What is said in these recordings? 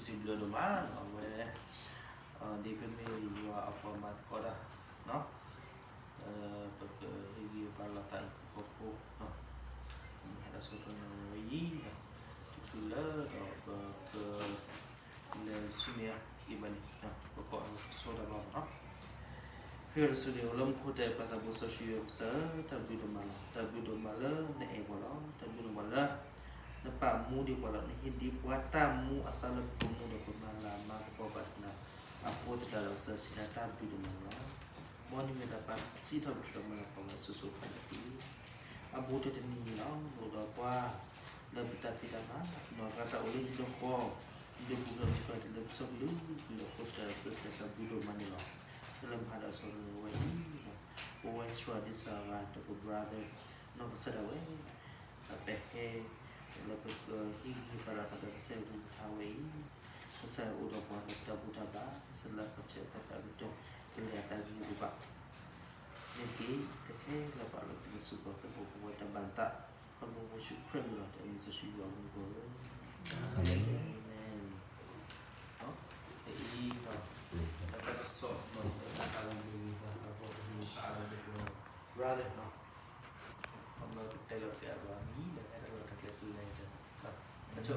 စံးဘျုးဒိၣ်မးနီၤ အဝဲ ဒ်ပမ့ၢ်ယွၤအပှၤမၤသကိးတၢ်နီၤ ပကဟ့ၣ်ဂံၢ်ဟ့ၣ်ဘါလိာ်သးအံၤ ပကီၢ်ခိၣ် မ့ၢ်ဟဲဒၣ်ဆိကမိၣ်ဝဲအံၤ တချုးလၢဒီးပက လဲၤဆူမဲာ်ညါအံၤဘၣ်န့ၣ် ပကိးအဆိတၢ်ဘၣ်မးနီၤ ဟ့ၣ်ဂံၢ်တစူၤန့ၣ် အိၣ်လၢမူခိၣ်တဲာ် ပၢ်သးဘိစီဆှံယွၤပစၢ်ဧၢ, တၢ်ဘျုးဒိၣ်မးလီၤ. တၢ်ဘျုးဒိၣ်မးလၢနအဲၣ်ပှၤလီၤ. တၢ်ဘျုးဒိၣ်မးလၢ နပာ်မူဒံးပှၤလီၤ. နဟ့ၣ်ဒံးပှၤတၢ်မူအသးလၢပကမူဒီးပမၤလၤမၤကပီၤဘၣ်နၤ အဃိသတးဒီး ကစၢ်စံးတၢ် တၢ်ဘျုးဒိၣ်မးလီၤ. မ်နမ့ၢ်တၢ်ပာ်စံးထီၣ်ပတြၢၤမၤလၤကပီၤလၢစိၤစိၤဃၣ်ဃၣ်တက့ၢ်. အဘူးတနံၤန့ၣ်လီၤ အိၣ်ဒီးပှၤ လၢပတၢ်ဖံးတၢ်မၤ နီၢ်ကါတၢ်အိၣ်လၢဟံၣ်လၢဃီ ဒိပူၤလၢပှၤတလၢပစီကလုာ်ကလုာ်အဃိသတးဒီး ကစၢ်စံးတၢ်ဘျုးဒိၣ်မးန့ၣ်လီၤ. တၢ်လၢမၤဒီးစီၤဝဲအံၤ ပဝဲစှၤဒ်စှၤဂၤ ဒီးပ brother နီၢ်ကစၢ်ဒၣ်ဝဲ ပဟဲ လၢပကဟ့ၣ်ဂံၢ်ဟ့ၣ်ဘါလိာ်သးဒီးကစၢ်ယွၤကလုၢ်ကထါဝဲအံၤ ကစၢ်ယွၤအိၣ်ဒီးပှၤလၢတၢ်ဘူၣ်တၢ်ဘါ ကစၢ်လၢအဖီၣ်ထီၣ်အသးကတၢၢ် ကလဲၤအသးကဟ့ၣ်ဂံၢ်ဘါ န့ၣ်တက့ၢ်. တၢ်ခဲလၢာ်ဘၣ်လၢပကစူၢ်ကီၢ်သးဘိ ပဝဲတၢ်ဘၣ်နသး ခီဖျိယ့ၣ်ၡူးခရံာ်မံၤလီၤ. တၢ်အမံၤစီဆှံယွၤအမံၤပှၤဧၢ, အၤမ့ၣ်. အံၤ တၢ်ကစီၣ် brother နီၤ အမ့ၢ်တဲလီၤတဲာ်အဘၣ်မံၤ လၢအဲၣ်ဒိးလီၤတၢ်ကျဲၤပူၤလဲၣ် တၢ်ဆိ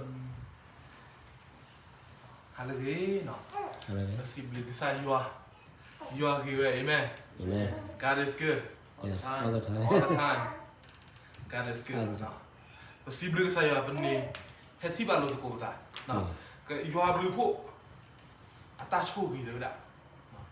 ဟါလၢအဂ့ၤနီၤ, ပစံးဘျုးကစၢ်ယွၤ, ယွၤဂ့ၤဝဲ, အၤမ့ၣ်. God is good all the time, all the time. God is good. ပစံးဘျုးကစၢ်ယွၤ ပန့ၣ် ဟဲထံၣ်ဘၣ်လိာ်သကိးပသး, ယွၤဘျုးဖှိၣ် အတၢ်ဆိၣ်ဂ့ၤလၢဝဲဒၣ်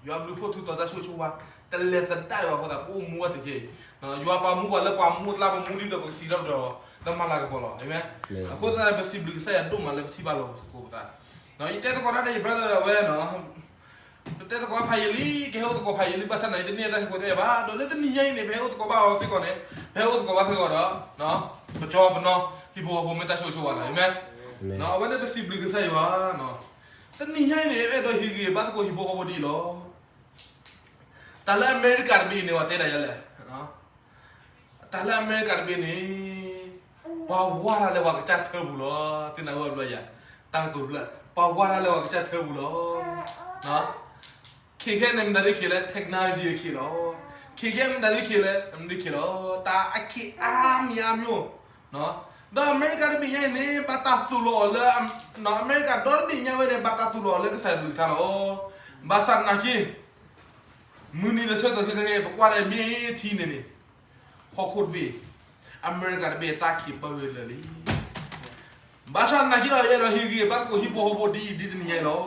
ယွၤဘျုးဖှိၣ်ထူးတီၤတၢ်ဆိၣ်ဂ့ၤဆိၣ်ဝါ တလဲၤသဒၣ်ဒံးဘၣ်အဃိသတး ပအိၣ်မူဘၣ်တက့ၢ်အံၤ, ယွၤပာ်မူပှၤလၢပှၤမူအကျါ ပမူဒ်သိးပကစံးထီၣ်ပတြၢၤ လၢမၤလၤကပီၤလီၤ, အၤမ့ၣ်. အဃိသတးန့ၣ် ပစံးဘျုးကစၢ်ယွၤဒိၣ်မးလၢပထံၣ်ဘၣ်လိာ်သကိးပသး, ယတဲသကိးတၢ်ဒီးယ brother ဝဲနီၤ, ပတဲသကိးဖးယံာ်လံ, ကဟဲအိၣ်သကိးဖးယံာ်လံ, ဘၣ်ဆၣ်သနာ်က့ တနံၣ်အတၢ်ဟဲကိးတအဲၣ်ဘၣ်, ဒီးလၢတနံၤညါအံၤန့ၣ် ပဟဲအိၣ်သကိးဘၣ်အီၤစ့ၢ်ကီးန့ၣ်, ပဟဲအိၣ်သကိးဘၣ်စ့ၢ်ကီးဒီး ပကၠီပနီၢ် ဟံၣ်ဖိဃီဖိမ့ၢ်တၢ်ဆိၣ်ဂ့ၤဆိၣ်ဝါလီၤ, အၤမ့ၣ်. အဝဲန့ၣ်ပစံးဘျုးကစၢ်ယွၤ, တနံၤညါအံၤန့ၣ် အဲၣ်ဒိးဟ့ၣ်ဂံၢ်ဘါသကိးဟံၣ်ဖိဃီဖိဒ်အံၤလီၤ. တၢ်လၢအမဲရကၤတဘ့ၣ်အံၤန့ၣ် ပှၤတဲဒၣ်ယဲလဲၣ်, တၢ်လၢအမဲရကၤတဘ့ၣ်န့ၣ် ပှၤဝါတၢ်လၢပှၤကစၢ်ထၢပူၤလီၤ, သ့ၣ်နၢ်ဟူဘၣ်ဘျီယၤ, တၢ်ကတိၤတဖျၢၣ် ပှၤဝါတၢ်လၢပှၤကစၢ်ထၢပူၤလီၤ. ခဲခဲန့ၣ်မတၤဒ်ခဲလၢာ် technology အခဲလီၤ, ခဲခဲမတၤဒ်ခဲလၢာ် မတၤဒ်ခဲလီၤ, တၢ်အခဲအါမံၤအါမံၤ, ဒီးအမဲရကၤတဘ့ၣ်ညါအံၤန့ၣ် ဘၣ်တၢ်သူၣ်လီၤအီၤလၢ, အမဲရကၤဒီတဘ့ၣ်ညါဝဲန့ၣ် ဘၣ်တၢ်သူၣ်လီၤအီၤလၢကစၢ်ယွၤကလုၢ်ကထါလီၤ. ဘၣ်ဆၣ်သနာ်က့ မုၢ်နံၤလၢဆၢကတီၢ်ခဲကဲ ပကွၢ်ဒီးမ့ၢ်ထံန့ၣ်န့ၣ်, ဟီၣ်ခိၣ်တဘ့ၣ်, အမဲရကၤတဘ့ၣ် တၢ်ခံးပၢဝဲလၢာ်လံ. ဘၣ်ဆၣ်သနာ်က့ဒီး ယအဲၣ်ဒိးဟ့ၣ်ဂံၢ်ဘါသကိးဟံၣ်ဖိဃီဖိဒ်အံၤ ဒ်တနံၤညါအံၤလီၤ.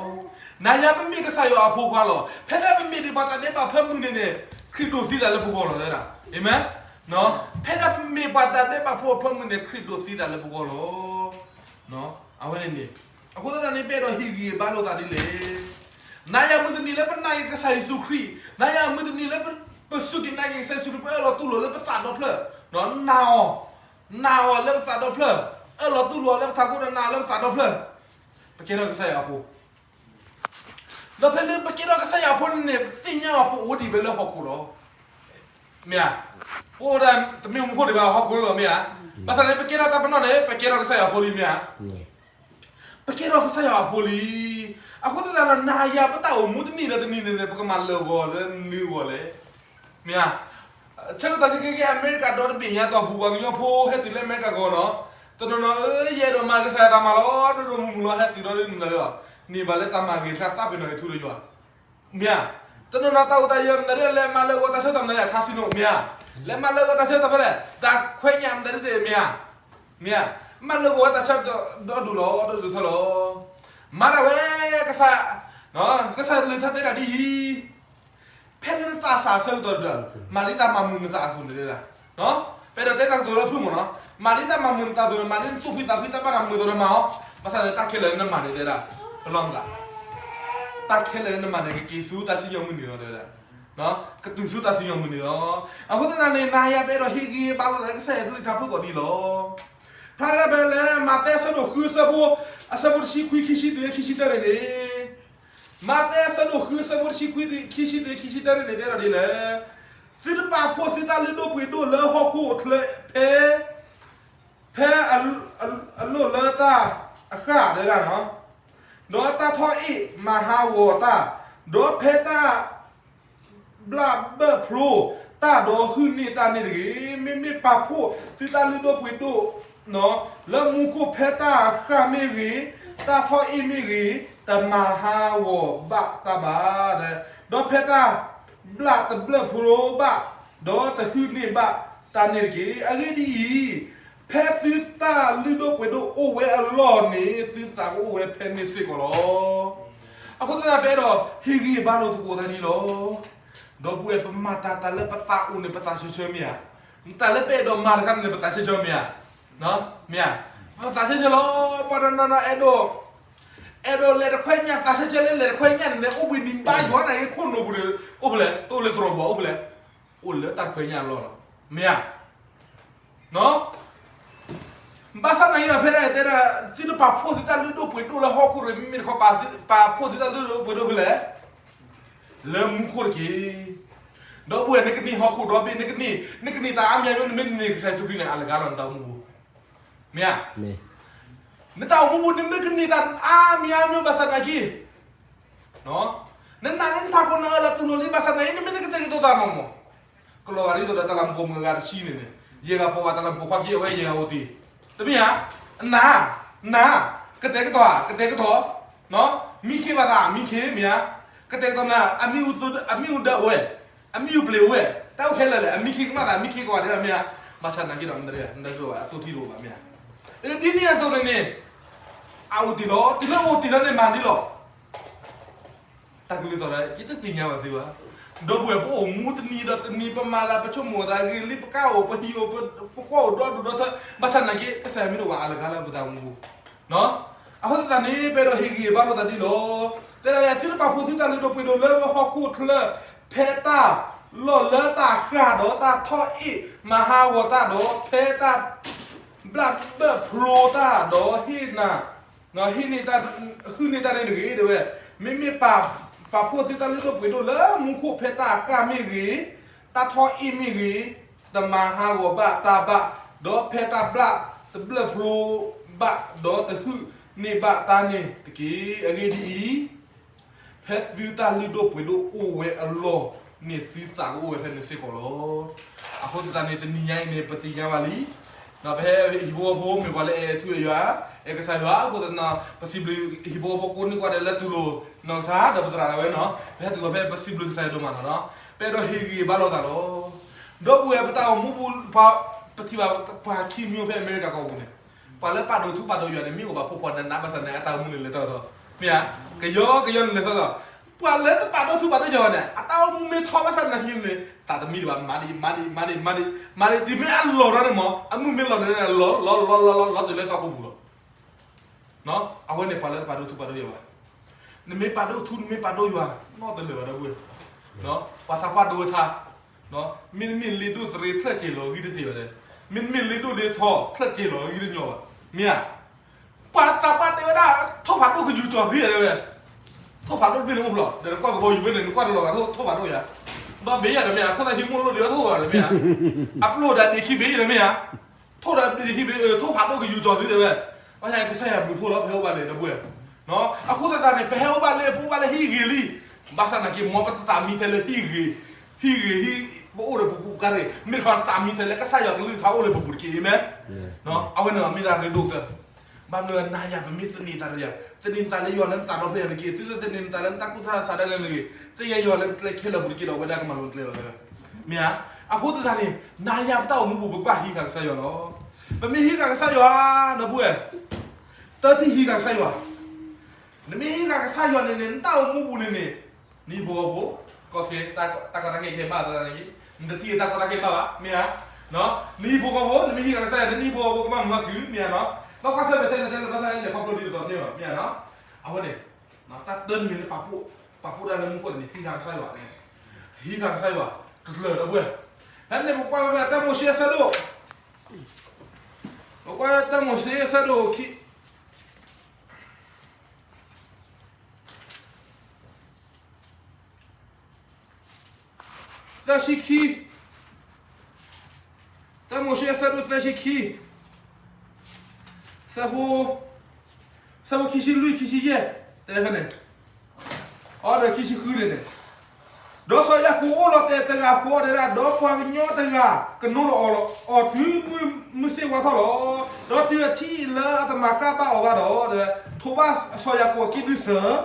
နၤယၤပမ့ၢ်ကစၢ်ယွၤအဖိခွါလီၤ. ဖဲဒၣ်ပမ့ၢ်ဒံးပှၤတၢ်ဒဲးဘးဖၢမုၢ်နံၤန့ၣ် ခရံာ်ဒိးသံသးလၢပဂီၢ်လီၤ, တဲဒၣ်, အၤမ့ၣ်. ဖဲဒၣ်ပမ့ၢ်ပှၤတၢ်ဒဲးဘးဖိဖၢမုၢ်နံၤန့ၣ် ခရံာ်ဒိးသံသးလၢပဂီၢ်လီၤ. အဝဲန့ၣ်န့ၣ်, အဃိသတးန့ၣ် ပအဲၣ်ဒိးဟ့ၣ်ဂံၢ်ဘါလိာ်သးဒ်လဲၣ်. နၤယၤမုၢ်တနံၤလၢပနာ်က့ၤကစၢ်ယ့ၣ်ၡူးခရံာ်, နၤယၤမုၢ်တနံၤလၢပစူၢ်က့ၤနာ်က့ၤကစၢ်ယ့ၣ်ၡူးခရံာ် ပအၢၣ်လီၤတူၢ်လိာ်လၢပသးဒီဖျၢၣ်, နာ်အီၤ, နာ်အီၤလၢပသးဒီဖျၢၣ်, အၢၣ်လီၤတူၢ်လိာ်အီၤလၢပထးခိၣ်ဒီးနာ်အီၤလၢပသးဒီဖျၢၣ်, ပကဲထီၣ်ကစၢ်ယွၤအဖိ ဒီးဖဲလၢပကဲထီၣ်ကစၢ်ယွၤအဖိန့ၣ် ပသ့ၣ်ညါအီၤပအိၣ်ဒံးဝဲလၢဟီၣ်ခိၣ်လီၤ. မ့ၢ်ဧါ, ပအိၣ်ဒၣ်တမ့ၢ်မူခိၣ်ဒံးဘၣ် ဟီၣ်ခိၣ်လီၤ မ့ၢ်ဧါ. ဘၣ်ဆၣ်န့ၣ် ပကဲထီၣ်တၢ်ပနီၣ်န့ၣ် ပကဲထီၣ်ကစၢ်ယွၤအဖိလံ မ့ၢ်ဧါ. ပကဲထီၣ်ကစၢ်ယွၤအဖိလံ. အဃိသတးဒီး နၤယၤပတၢ်အိၣ်မူတနံၤဒီးတနံၤန့ၣ်န့ၣ် ပကမၤလၢာ်ဂီၤလၢနုာ်ဂီၤလဲၣ်. မ့ၢ်ဧါ. ဆၢကတီၢ်ခဲကဲ အမဲရကၤဒီတဘ့ၣ်ညါတီၢ်ပူၤ ပှၤကညီဖိဟဲတုၤလၢအမဲရကၤဂီၤနီၤ, တနီၤနီၤ အၢ ယအဲၣ်ဒိးမၤကစၢ်ယွၤတၢ်မၤလီၤ ဒိၣ်ဒိၣ်မုၢ်မုၢ်လီၤ ဟဲတုၤဒီးဒ်န့ၣ်လီၤ, န့ၢ်ဘၣ်လၢတၢ်မၤဂ့ၤတခါ သးပ့ၤနီၣ်က့ၤထူဒီးယွၤ မ့ၢ်ဧါ. တနီၤနီၤတၢ်အိၣ်တၢ်ယၢၤမတၤဒ်လဲၣ် လဲၤမၤလၢာ်ဂီၤတၢ်ဆၢကတီၢ်မတၤဒ်လဲၣ် casino မ့ၢ်ဧါ, လဲၤမၤလၢာ်ဂီၤတၢ်ဆၢကတီၢ်ဖဲလဲၣ် တၢ်ခွဲးညၣ်မတၤဒ်လဲၣ် မ့ၢ်ဧါ, မ့ၢ်ဧါ, မၤလၢာ်ဂီၤဝဲတၢ်ဆၢကတီၢ်ဒီဒူၣ်လီၤ ဒီဒူၣ်ထီလီၤ. မၤဒၣ်ဝဲ ကစၢ်, ကစၢ်ယွၤကလုၢ်ကထါတဲဒၣ်ဒ်အံၤ, ဖဲလၢနသးစၢ်အဆၢကတီၢ်ဒီး မၤဒ်တၢ်မၤမုာ်နသးအသိးန့ၣ်တဲဒၣ် ပအဲၣ်ဒိးတဲတၢ်ကတိၤလၢဖုၣ်မ့ၢ်နီၤ, မၤဒ်တၢ်မၤမုာ်နသးအသိးန့ၣ် မၤဒ်နသူၣ်ဖှံသးဖှံတၢ်ဘၣ်တၢ်မုာ်အသိးန့ၣ်မၤအီၤ, ဘၣ်ဆၣ်န့ၣ်တၢ်ခဲလၢာ်လၢနမၤန့ၣ်တဲဒၣ် ပလီၢ်မုၢ်သး, တၢ်ခဲလၢာ်လၢနမၤန့ၣ် ကက့ၤဆူတၢ်စံၣ်ညီၣ်မုၢ်နံၤလီၤတဲဒၣ်, ကတုၤဆူတၢ်စံၣ်ညီၣ်မုၢ်နံၤလီၤ. အဃိသတးန့ၣ် နၤယၤပအဲၣ်ဒိးဟ့ၣ်ဂံၢ်ဟ့ၣ်ဘါလိာ်သးလၢကစၢ်ယွၤအကလုၢ်ကထါ ဖုၣ်ကိာ်ဒ်အံၤလီၤ. ဖျါဒၣ်ဖဲလၢ မးသဲအဆၢဒိၣ်ဃုအဆၢဖိ, အဆၢဖိတဆံခွံ ခံဆံတုၤ ခံဆံတၢန့ၣ်န့ၣ်, မးသဲအဆၢဒိၣ်ဃုအဆၢဖိတဆံခွံ ခံဆံတုၤ ခံဆံတၢန့ၣ်န့ၣ် တဲဒၣ်ဒ်လဲၣ်, သုတပာ်ဖှိၣ်သုတၢ်လုၢ်ဒိၣ်ပှ့ၤဒိၣ်လၢဟီၣ်ခိၣ်အချၢဖဲ ဖဲအလိၣ်လၢတၢ်အဃၢ်တဲဒၣ်နီၤ, ဒီး တၢ်ထီၣ်အ့ၣ်မၤဟးဂီၤတၢ်, ဒီးဖဲတၢ် ဘျၣ်ဘၢၣ်ဖျိတၢ်ဒီးဟုၣ်န့ၢ်တၢ်န့ၣ်တဂ့ၤ. မ့မ့ၢ်ပာ်ဖှိၣ်သုတၢ်လုၢ်ဒိၣ်ပှ့ၤဒိၣ် လၢမူခိၣ်ဖဲတၢ်ဃၢ်မ့ၢ်ဂ့ၤ, တၢ်ထီၣ်အ့ၣ်မ့ၢ်ဂ့ၤ, တမၤဟးဂီၤဘၣ်တၢ်ဘၣ်. ဒီးဖဲတၢ်ဘျၣ်တဘျၢၣ်ဖျိဘၣ်, ဒီးတဟုၣ်န့ၢ်ဘၣ်တၢ်န့ၣ်တက့ၢ်. အဂ့ၢ်ဒ်အံၤ, ဖဲသုတၢ်လုၢ်ဒိၣ်ပှ့ၤဒိၣ်အိၣ်ဝဲအလီၢ်န့ၣ် သုသးကအိၣ်ဝဲဖဲန့ၣ်စ့ၢ်ကီးလီၤ. အဃိသတးဒီး ပအဲၣ်ဒိးဟ့ၣ်ဂံၢ်ဟ့ၣ်ဘါလိာ်သကိးသးဒ်လီၤ. ဒီပုၢ်ဝဲၢ် ပမၤတၢ်တၢ်လၢပသးအိၣ်န့ၣ် ပသးဆၢဆၢမ့ၢ်ဧါ. တၢ်လၢပအဲၣ်ဒိးမၤတခါန့ၣ် ပသးဆၢဆၢမ့ၢ်ဧါ. မ့ၢ်ဧါ. ပသးဆၢဆၢလီၤ. ပှၤတနီၤနီၤအဲၣ်ဒိး အဲၣ်ဒိးလဲၤတခွဲညၣ် သးဆၢဆၢလၢလဲၤတခွဲညၣ်န့ၣ်န့ၣ် အိၣ်ဘှံးနံၤဘါယွၤန့ၣ် ခိၣ်နူာ်ပူၤဒီး အိၣ်ဖဲလဲၣ် တအိၣ်လၢသရိာ်ပူၤ အိၣ်ဖဲလဲၣ်, အိၣ်လၢတၢ်တခွဲညၣ်အလီၢ်လီၤ. မ့ၢ်ဧါ. ဘၣ်ဆၣ်သနာ်က့ဒီး ဖဲဒၣ်တဲဒၣ် သုတပာ်ဖှိၣ်သုတၢ်လုၢ်ဒိၣ်ပှ့ၤဒိၣ်လၢဟီၣ်ခိၣ်တဂ့ၤ မ့မ့ၢ်တခီ ပာ်ဖှိၣ်သုတၢ်လုၢ်ဒိၣ်ပှ့ၤဒိၣ်ဖဲလဲၣ်, လၢမူခိၣ်တက့ၢ်. ဒီပုၢ်ဝဲၢ် နကန့ၢ်ဟီၣ်ခိၣ်ဒီဘ့ၣ် နကန့ၢ် နကန့ၢ်တၢ်အါမံၤအါမံၤ နမ့ၢ်န့ၢ်ကစၢ်ယ့ၣ်ၡူးခရံာ်န့ၣ် အလီၤဂာ်လီၤ နတၢ်အိၣ်မူပူၤ. မ့ၢ်ဧါ. နတၢ်အိၣ်မူပူၤ နမ့ၢ်ကန့ၢ်တၢ်အါမံၤအါမံၤ ဘၣ်ဆၣ်သနာ်က့ နနာ်လၢနထးခိၣ်နအၢလီၤတူၢ်လိာ်လံ ဘၣ်ဆၣ်သနာ်က့ နမ့ၢ်တကတဲာ်ကတီၤသးမးမး, ကလီၤဂာ်ဒ်သိးဒီးတၢ်လၤမူးပိာ်မုၣ်အဂၤတဆံန့ၣ်န့ၣ်, ယဲၢ်ဂၤပိာ်ဘၣ်တၢ်လၤမူးပိာ်ခွါခံအဝဲယဲၢ်ဂၤအိၣ်တ့ၢ်, တမ့ၢ်ဧါ, အနၤ, နၤ, ကတဲာ်ကတီၤဧါ ကတဲာ်ကတီၤ, မံခ့ဘၣ်သး မံခ့ မ့ၢ်ဧါ, ကတဲာ်ကတီၤနၤ အမံၤအူဒၢဝဲ, အမံၤအူပျ့ၤဝဲ, တၢ်အိၣ်ခဲလၢာ်လဲၣ် အမံခ့ကမၣ်သး မံခ့ကဝၤဒ်မ့ၢ်ဧါ, ဘၣ်ဆၣ်သနာ်က့ဒီး နတရၢၢ်အသိထံတအိၣ်ဘၣ်မ့ၢ်ဧါ, ဒ်န့ၣ်အသိးန့ၣ်န့ၣ်, အအိၣ်တ့ၢ်လီၤ တုၤလၢအိၣ်တ့ၢ်လီၤန့ၣ်မၤဒ်လီၤ တၢ်ကလုၢ်သီၣ်ဒီး ယတသ့ၣ်ညါဘၣ်သုဘၣ်. ဒီပုၢ်ဝဲၢ် ပအိၣ်မူတနံၤဒီးတနံၤ ပမၤသး ပဆိကမိၣ်သးဂ့ၤလံ ပကါအိၣ် ပဟံၣ်အိၣ် ပဃီအိၣ်ဒီဒူၣ်ဒီထၢ ဘၣ်ဆၣ်သနာ်က့ ကစၢ်ယွၤမ့ၢ်တအိၣ်ဘၣ် အလီၤဂာ်လၢပတၢ်အိၣ်မူပူၤ. အဃိသတးန့ၣ် ပအဲၣ်ဒိးဟ့ၣ်ဂံၢ်ဟ့ၣ်ဘါလိာ်သးဒ်လီၤ. တဲဒၣ်လဲၣ် သုတပာ်ဖှိၣ်သုတၢ်လုၢ်ဒိၣ်ပှ့ၤဒိၣ်လၢဟီၣ်ခိၣ်ချၢ ဖဲတၢ်လီၢ်လၢတၢ်ဃၢ်ဒီးတၢ်ထီၣ်အ့ၣ်မၤဟးဂီၤတၢ်ဒီး ဖဲတၢ် ဘျၣ်ဘၢၣ်ဖျိတၢ်ဒီးဟ့ၣ်နၤ, ဟ့ၣ်န့ၢ်တၢ်, ဟုၣ်န့ၢ်တၢ်န့ၣ်တဂ့ၤ တဲဝဲ, မ့မ့ၢ်ပာ်, ပာ်ဖှိၣ်သုတၢ်လုၢ်ဒိၣ်ပှ့ၤဒိၣ်လၢမူခိၣ်ဖဲတၢ်ဃၢ်မ့ၢ်ဂ့ၤ, တၢ်ထီၣ်အ့ၣ်မ့ၢ်ဂ့ၤ, တမၤဟးဂီၤဘၣ်တၢ်ဘၣ်, ဒီးဖဲတၢ်ဘျၣ်တဘျၢၣ်ဖျိဘၣ်, ဒီးတဟုၣ်န့ၢ်ဘၣ်တၢ်န့ၣ်တက့ၢ်. အဂ့ၢ်ဒ်အံၤ ဖဲသုတၢ်လုၢ်ဒိၣ်ပှ့ၤဒိၣ်အိၣ်ဝဲအလီၢ်န့ၣ် သုသးကအိၣ်ဝဲဖဲန့ၣ်စ့ၢ်ကီးလီၤ. အဃိသတးန့ၣ် တနံၤညါအံၤန့ၣ် ပသ့ၣ်ညါဘၣ်လံ, ပဟဲဟံၣ်ဖိဃီဖိမ့ၢ်ပှၤလၢအဲၣ်ထူအဲၣ်ယွၤ, အဲၣ်ကစၢ်ယွၤအဃိသတးန့ၣ် ပစံးဘျုးဟံၣ်ဖိဃီဖိကိးန့ၢ်ကွၢ်ဒီးလၢတူၢ်လိာ်နီၢ်ကစၢ်ဒီးပသရၣ်ဒၣ်ဝဲနီၤ, ပဟဲတူၢ်လိာ်ဖဲပစံးဘျုးကစၢ်ယွၤဒိၣ်မးနီၤ, ပအဲၣ်ဒိးဟ့ၣ်ဂံၢ်ဟ့ၣ်ဘါလိာ်သးလီၤ. ဒီပုၢ်ဝဲၢ် ပတၢ်အိၣ်မူပူၤ ပထံၣ်ဘၣ်ပှၤခံမံၤဖဲအမဲရကၤကီၢ်ပူၤန့ၣ် ပှၤလၢပာ်ဒိၣ်ထူပာ်ဒိၣ်ယွၤန့ၣ် မ့ၢ်အိၣ်ဘၣ်ဖှီၣ်ဖှီၣ်နးနး ဘၣ်ဆၣ်န့ၣ် အတၢ်အိၣ်မူန့ၣ်လဲၤထီၣ်ထီၣ်, မ့ၢ်ဧါ, ကယီကယီန့ၣ်လဲၤထီၣ်ထီၣ်, ပှၤလၢတပာ်ဒိၣ်ထူပာ်ဒိၣ်ယွၤဘၣ်န့ၣ် အတၢ်အိၣ်မူမ့ၢ်ထီဘၣ်ဆၣ်သနာ်က့န့ၣ် သးတမံတဘၣ် မၤဒံး မၤဒံး မၤဒံး မၤဒံး မၤဒံး တုၤမ့ၢ်အလီၢ်ဒီးန့ၣ်မး အမုၢ်မ့ၢ်လီၤန့ၣ် လီၤလီၤလီၤလီၤလီၤလီၤတုၤလၢသီခိၣ်ပူၤလီၤ. အဝဲန့ၣ်ပှၤလၢတပာ်ဒိၣ်ထူပာ်ဒိၣ်ယွၤဘၣ်. နမ့ၢ်ပာ်ဒိၣ်ထူ နမ့ၢ်ပာ်ဒိၣ်ယွၤ နီတလၢာ်ဘၣ်ဒီပုၢ်ဝဲၢ်, ပှၤသးပှၢ်ဒိၣ်ဝဲထါ, မ့တမ့ၢ်လ့ဒိၣ်သရ့ချၢၣ်က့ၤလီၤဂံၢ်တသ့ဘၣ်ဒီး, မ့တမ့ၢ်လ့ဒိၣ်လ့ထီချၢၣ်က့ၤလီၤဂံၢ်တညီဘၣ်, မ့ၢ်ဧါ. ပှၤသးပှၢ်တဲဝဲဒၣ် ထိၣ်ဖးဒိၣ်ကယူၤကၠီၤသံဒီးဝဲ, ထိၣ်ဖးဒိၣ်တဘ့ၣ်န့ၣ်အိၣ်ဖျိး ဒီးနကွၢ်ကဘီယူၤဘ့ၣ်န့ၣ် နကွၢ်တလီၤဂာ် ထိၣ်ဖးဒိၣ်ယၤ, ဒီးဘ့ၣ်ယၤဒီးမ့ၢ်ဧါ ခိၣ်သၣ်ဟံးမိၢ်လိၣ်ဒံးထိၣ်ဂီၤဒီးမ့ၢ်ဧါ, အပျိၢ်ဒၣ်ဒ့ခံဘ့ၣ်ဒီးမ့ၢ်ဧါ, ထိၣ်ဒၣ်ဒ့ခံဘ့ၣ် ထိၣ်ဖးဒိၣ်ကယူၤကၠီၤသံဒီးဝဲ, ဘၣ်ဆၣ်ကစၢ်ယွၤဘျုးဖှိၣ်လီၤ ပဟဲအိၣ်ဘၣ်လၢၤဒီပုၢ်ဝဲၢ်, အဃိသတးန့ၣ် ပဟဲအိၣ်ဘၣ်လၢ ပအိၣ်ဘၣ်လၢဟံၣ်ဂ့ၤလံ, ဘၣ်ဆၣ်သနာ်က့ မ်ပသးမံထဲလၢဟံၣ်ဂ့ၤ, ဟံၣ်ဂ့ၤဟံၣ်, ပအိၣ်ဒီးပကူးကါတဂ့ၤ, မ့ၢ်တခီသးမံထဲလၢကစၢ်ယွၤကလုၢ်ကထါအိၣ်လၢပပူၤတက့ၢ် အၤမ့ၣ်, အဝဲန့ၣ်မ့ၢ်တၢ်ရ့ဒိၣ်ကတၢၢ်, ဘၣ်မနုၤနၤယၤပမ့ၢ်သန့ၤသးဒီးယၤ, သန့ၤနသးလၢယွၤလၢနသးဒီဖျၢၣ်ညါတက့ၢ်, သုသန့ၤနသးလၢနတၢ်ကူၣ်တၢ်ဆးဒၣ်လဲာ်တဂ့ၤ, သ့ၣ်ညါယွၤလၢနကျဲခဲလၢာ်ပူၤတက့ၢ်ဒီး အဝဲဒၣ်ကမၤလိၤကျဲလီၤ, မ့ၢ်ဧါ, အဃိသတးန့ၣ် နၤယၤပတၢ်အိၣ်မူပူၤ ပကဘၣ်ဟံးဃာ်ကစၢ်ယွၤလီၤ. ပမ့ၢ်ဟံးဃာ်ကစၢ်ယွၤ ဒီပုၢ်ဝဲၢ်, တၢ်တဟံးဃာ်ကစၢ်ယွၤ, နမ့ၢ်ဟံးဃာ်ကစၢ်ယွၤန့ၣ်န့ၣ် နတၢ်အိၣ်မူပူၤန့ၣ်န့ၣ်, နဟံၣ်ဖိဃီဖိ, ကီၢ်ခဲ, တၢ်ကီတၢ်ခဲခဲဘၣ်သးန့ၣ်, နတထံၣ်တၢ်ကီတၢ်ခဲဘၣ်ဘၣ် မ့ၢ်ဧါ, နဟံၣ်ဖိဃီဖိ နမ့ၢ်ဟံးဃာ်ကစၢ်ယွၤန့ၣ် နဟံၣ်ဖိဃီဖိကဘၣ်မၤမၤခုၣ် မ့ၢ်ဧါနီၤ, ဘၣ်ကွၢ်ဆၢၣ်မဲာ်ထဲလဲၣ်ထဲလဲၣ် ဘၣ်ဆၣ်လဲၤခီဖျိဒ်သိးသိးန့ၣ်လီၤ မ့ၢ်ဧါနီၤ, အဝဲန့ၣ်, တၢ်တၢ်န့ၣ်မ့ၢ်လၢပာ်ဖှိၣ်, ပာ်ဖှိၣ်တၢ်လၢမူခိၣ်န့ၣ် ဟံးဃာ်ကစၢ်ယွၤ, ဟံးဃာ်ကစၢ်ယွၤ, တကျၢၤဒီပုၢ်ဝဲၢ်, ဖဲန့ၣ်ပကွၢ်ဝဲတၢ်မိၤၡ့အဆၢဒိၣ်, ပကွၢ်တၢ်မိၤၡ့အဆၢဒိၣ်ခံ သၢဆံခံ, တၢ်မိၤၡ့အဆၢဒိၣ်သၢဆံခံ, ဆၢဖိ, ဆၢဖိခံဆံလွံၢ် ခံဆံယဲၢ်, ဖဲန့ၣ်, အဒီးခံဆံဃုန့ၣ်န့ၣ်, ဒီးစီၤယၤကိာ်အိၣ်လီၤတဲာ်တဂၤဃီဒဲဒၣ်, ဒီးပှၤကညီတဂၤကနိဒီးအီၤလီၤ, အီၤတုၤမုၢ်ဆ့ၣ်ဝါထီၣ်လီၤ. ဒီးတုၤအထံၣ်လၢအတမၤဃၣ်ဘၣ်အီၤဘၣ်ဒီး, ထိးဘၣ်စီၤယၤကိာ်အကံၣ်ဒုးစၢၤ,